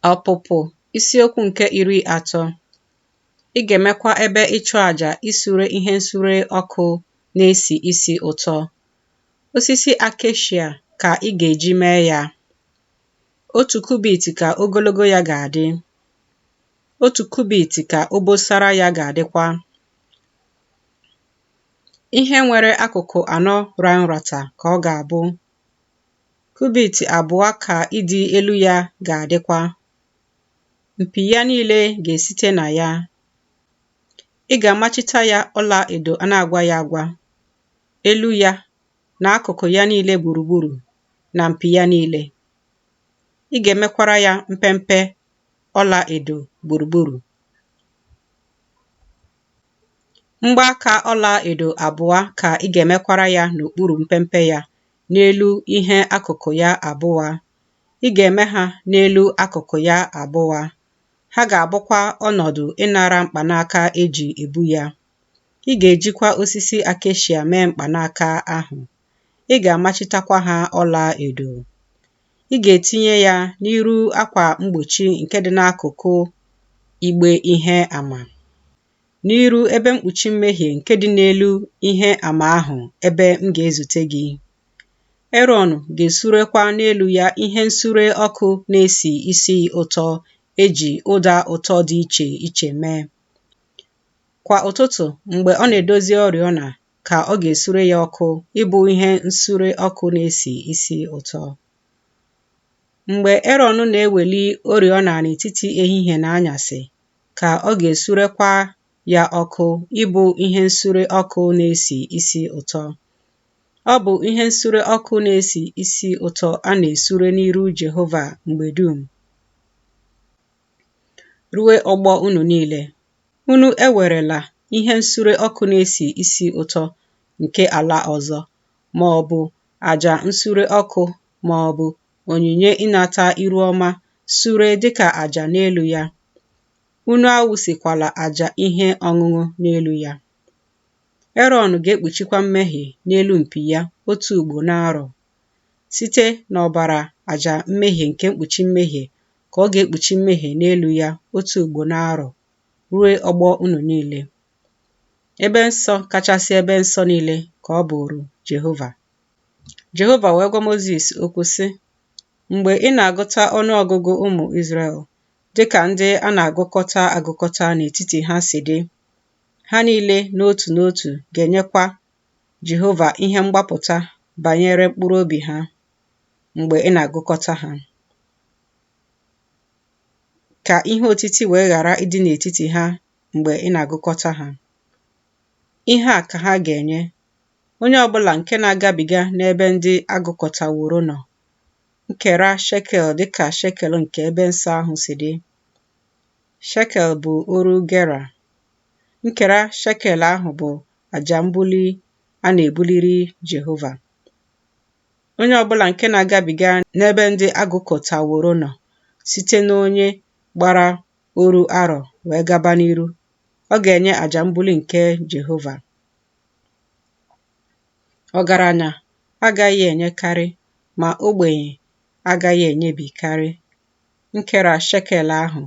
Ọpụpụ isiokwu nke 30. Ị ga-emekwa ebe ịchụàjà isure ihe nsure ọkụ na-esi isi ụtọ. Osisi akeshịa ka ị ga-eji mee ya. Otu kubit ka ogologo ya ga-adị, otu kubit ka obosara ya ga-adịkwa. Ihe nwere akụkụ anọ ra nrata ka ọ ga-abụ. Kubit 2 ka ịdị elu ya ga-adịkwa. Mpi ya niile ga-esite na ya. Ị ga-amachita ya ọla edo a na-agwaghị agwa, elu ya na akụkụ ya niile gburugburu na mpi ya niile. Ị ga-emekwara ya mpempe ọla edo gburugburu. Mgbaaka ọla edo abụọ ka ị ga-emekwara ya n'okpuru mpempe ya n'elu ihe akụkụ ya abụọ. Ị ga-eme ha n'elu akụkụ ya abụọ. Ha ga-abụkwa ọnọdụ ịnara mkpanaka e ji ebu ya. Ị ga-ejikwa osisi akeshịa mee mkpanaka ahụ. Ị ga-amachitakwa ha ọla edo. Ị ga-etinye ya n'iru akwa mgbochi nke dị n'akụkụ igbe ihe ama, n'iru ebe mkpuchi mmehie nke dị n'elu ihe ama ahụ ebe m ga-ezute gị. Erọn ga-esurekwa n'elu ya ihe nsure ọkụ na-esi isi ụtọ e ji ụda ụtọ dị iche iche mee. Kwa ụtụtụ mgbe ọ na-edozi oriọna ka ọ ga-esure ya ọkụ ịbụ ihe nsure ọkụ na-esi isi ụtọ. Mgbe Erọn na-eweli oriọna n'etiti ehihie na anyasị ka ọ ga-esurekwa ya ọkụ ịbụ ihe nsure ọkụ na-esi isi ụtọ. Ọ bụ ihe nsure ọkụ na-esi isi ụtọ a na-esure n'iru Jehova mgbe dum ruo ọgbọ unu niile. Unu ewerela ihe nsure ọkụ na-esi isi ụtọ nke ala ọzọ, ma ọ bụ aja nsure ọkụ ma ọ bụ onyinye ịnata iru ọma sure dịka aja n'elu ya. Unu awụsịkwala aja ihe ọṅụṅụ n'elu ya. Erọn ga-ekpuchikwa mmehie n'elu mpi ya otu ugbo n'arọ. Site n'ọbara aja mmehie nke mkpuchi mmehie ka ọ ga-ekpuchi mmehie n'elu ya otu ugbo n'arọ ruo ọgbọ unu niile. Ebe nsọ kachasị ebe nsọ niile ka ọ bụrụ Jehova. Jehova wee gwa Mozis okwu sị, Mgbe ị na-agụta ọnụ ọgụgụ ụmụ Izrel, dị ka ndị a na-agụkọta agụkọta n'etiti ha si dị, ha niile n'otu n'otu ga-enyekwa Jehova ihe mgbapụta banyere mkpụrụ obi ha mgbe ị na-agụkọta ha, ka ihe otiti wee ghara ịdị n'etiti ha mgbe ị na-agụkọta ha. Ihe a ka ha ga-enye onye ọ bụla nke na-agabiga n'ebe ndị a gụkọtaworo nọ, nkera shekel dị ka shekel nke ebe nsọ ahụ si dị. Shekel bụ oru gera. Nkera shekel ahụ bụ aja mbuli a na-ebuliri Jehova. Onye ọ bụla nke na-agabiga n'ebe ndị a gụkọtaworo nọ site n'onye gbara oru arọ wee gaba n'iru, ọ ga-enye aja mbuli nke Jehova. Ọgaranya agaghị enyekarị, ma ogbenye agaghị enyebikarị nkera shekel ahụ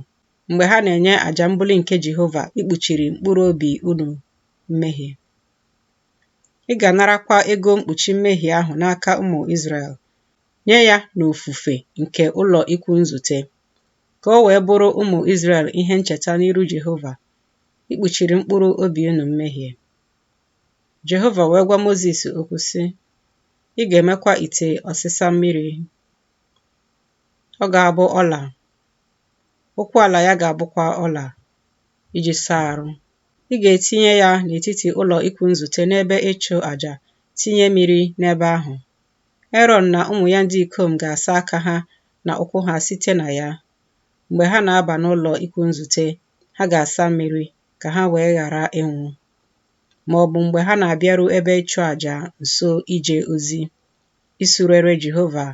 mgbe ha na-enye aja mbuli nke Jehova ikpuchiri mkpụrụ obi unu mmehie. Ị ga-anarakwa ego mkpuchi mmehie ahụ n'aka ụmụ Izrel, nye ya n'ofufe nke ụlọ ikwu nzute, ka o wee bụrụ ụmụ Izrel ihe ncheta n'iru Jehova ikpuchiri mkpụrụ obi unu mmehie. Jehova wee gwa Mozis okwu sị, Ị ga-emekwa ite ọsịsa mmiri. Ọ ga-abụ ọla, ụkwụ ala ya ga-abụkwa ọla iji saa arụ. Ị ga-etinye ya n'etiti ụlọ ikwu nzute n'ebe ịchụ aja, tinye mmiri n'ebe ahụ. Erọn na ụmụ ya ndị ikom ga-asa aka ha na ụkwụ ha site na ya. Mgbe ha na-aba n'ụlọ ikwu nzute, ha ga-asa mmiri ka ha wee ghara ịnwụ, ma ọ bụ mgbe ha na-abịaru ebe ịchụ aja nso ije ozi, isurere Jehova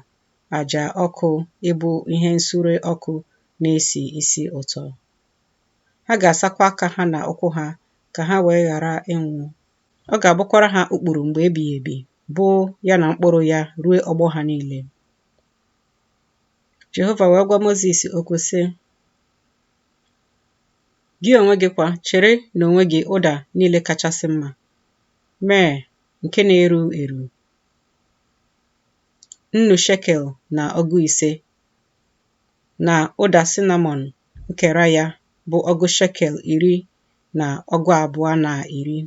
aja ọkụ ịbụ ihe nsure ọkụ na-esi isi ụtọ. Ha ga-asakwa aka ha na ụkwụ ha ka ha wee ghara ịnwụ. Ọ ga-abụkwara ha ụkpụrụ mgbe ebighị ebi, bụ ya na mkpụrụ ya ruo ọgbọ ha niile. Jehova wee gwa Mozis okwu sị, Gị onwe gị kwa, chịrị n'onwe gị ụda niile kachasị mma, myrrh nke na-eru eru, nnu shekel na ọgụ ise, na ụda cinnamon nkera ya bụ ọgụ shekel iri na ọgụ abụọ na iri,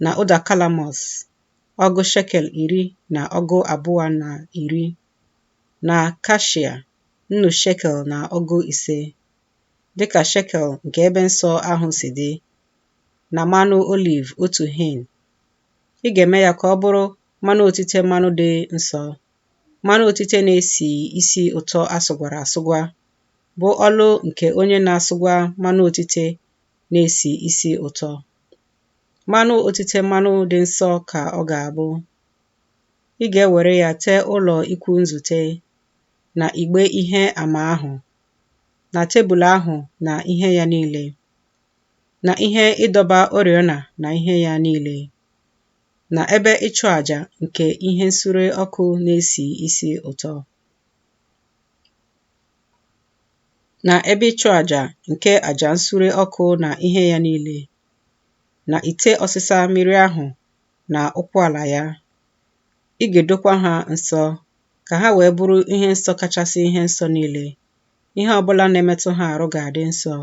na ụda calamus ọgụ shekel iri na ọgụ abụọ na iri, na kashia nnu shekel na ọgụ ise, dịka shekel nke ebe nsọ ahụ si dị, na mmanụ oliv otu hin. Ị ga-eme ya ka ọ bụrụ mmanụ otite mmanụ dị nsọ, mmanụ otite na-esi isi ụtọ a sụgwara asụgwa, bụ ọlụ nke onye na-asụgwa mmanụ otite na-esi isi ụtọ. Mmanụ otite mmanụ dị nsọ ka ọ ga-abụ. Ị ga-ewere ya tee ụlọ ikwu nzute, na igbe ihe ama ahụ, na tebụl ahụ na ihe ya niile, na ihe ịdọba oriọna na ihe ya niile, na ebe ịchụ àjà nke ihe nsure ọkụ na-esi isi ụtọ, na ebe ịchụ àjà nke àjà nsure ọkụ na ihe ya niile, na ite ọsịsa mmiri ahụ na ụkwụ ala ya. Ị ga-edokwa ha nsọ, ka ha wee bụrụ ihe nsọ kachasị ihe nsọ niile. Ihe ọ bụla na-emetụ ha arụ ga-adị nsọ.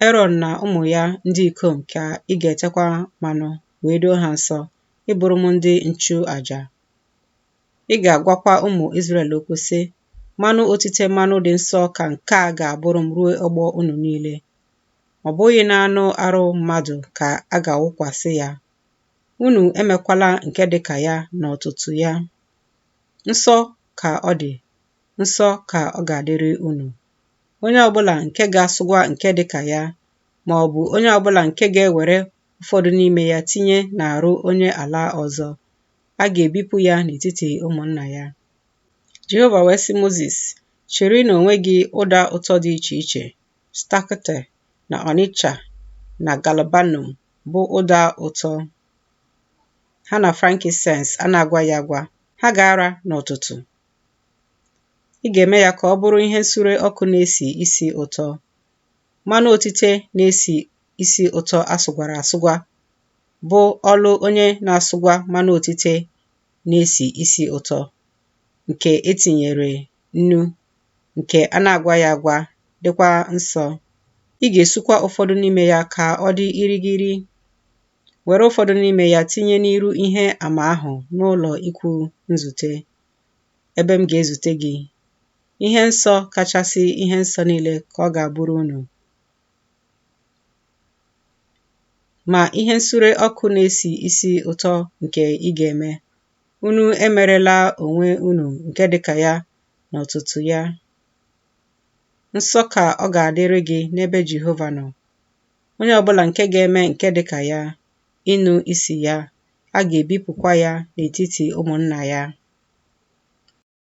Erọn na ụmụ ya ndị ikom ka ị ga-etekwa mmanụ wee doo ha nsọ ịbụrụ m ndị nchụaja. Ị ga-agwakwa ụmụ Izrel okwu sị, Mmanụ otite mmanụ dị nsọ ka nke a ga-abụrụ m ruo ọgbọ unu niile. Ọ bụghị n'anụ arụ mmadụ ka a ga-awụkwasị ya. Unu emekwala nke dị ka ya n'ọtụtụ ya. Nsọ ka ọ dị, nsọ ka ọ ga-adịrị unu. Onye ọbụla nke ga-asụgwa nke dị ka ya, ma ọ bụ onye ọbụla nke ga-ewere ụfọdụ n'ime ya tinye n'arụ onye ala ọzọ, a ga-ebipụ ya n'etiti ụmụnna ya. Jehova wee sị Mozis, Chịrị n'onwe gị ụda ụtọ dị iche iche, stakte na ọnịcha na galbanum bụ ụda ụtọ, ha na frankincense a na-agwaghị agwa, ha ga-ara n'ọtụtụ. Ị ga-eme ya ka ọ bụrụ ihe nsure ọkụ na-esi isi ụtọ, mmanụ otite na-esi isi ụtọ a sụgwara asụgwa, bụ ọlụ onye na-asụgwa mmanụ otite na-esi isi ụtọ, nke e tinyere nnu, nke a na-agwaghị agwa, dịkwa nsọ. Ị ga-esukwa ụfọdụ n'ime ya ka ọ dị irighiri. Were ụfọdụ n'ime ya tinye n'iru ihe ama ahụ n'ụlọ ikwu nzute, ebe m ga-ezute gị. Ihe nsọ kachasị ihe nsọ niile ka ọ ga-abụrụ unu. Ma ihe nsure ọkụ na-esi isi ụtọ nke ị ga-eme, unu emerela onwe unu nke dị ka ya n'ọtụtụ ya. Nsọ ka ọ ga-adịrị gị n'ebe Jehova nọ. Onye ọbụla nke ga-eme nke dị ka ya, ịnụ isi ya, a ga-ebipụkwa ya n'etiti ụmụnna ya.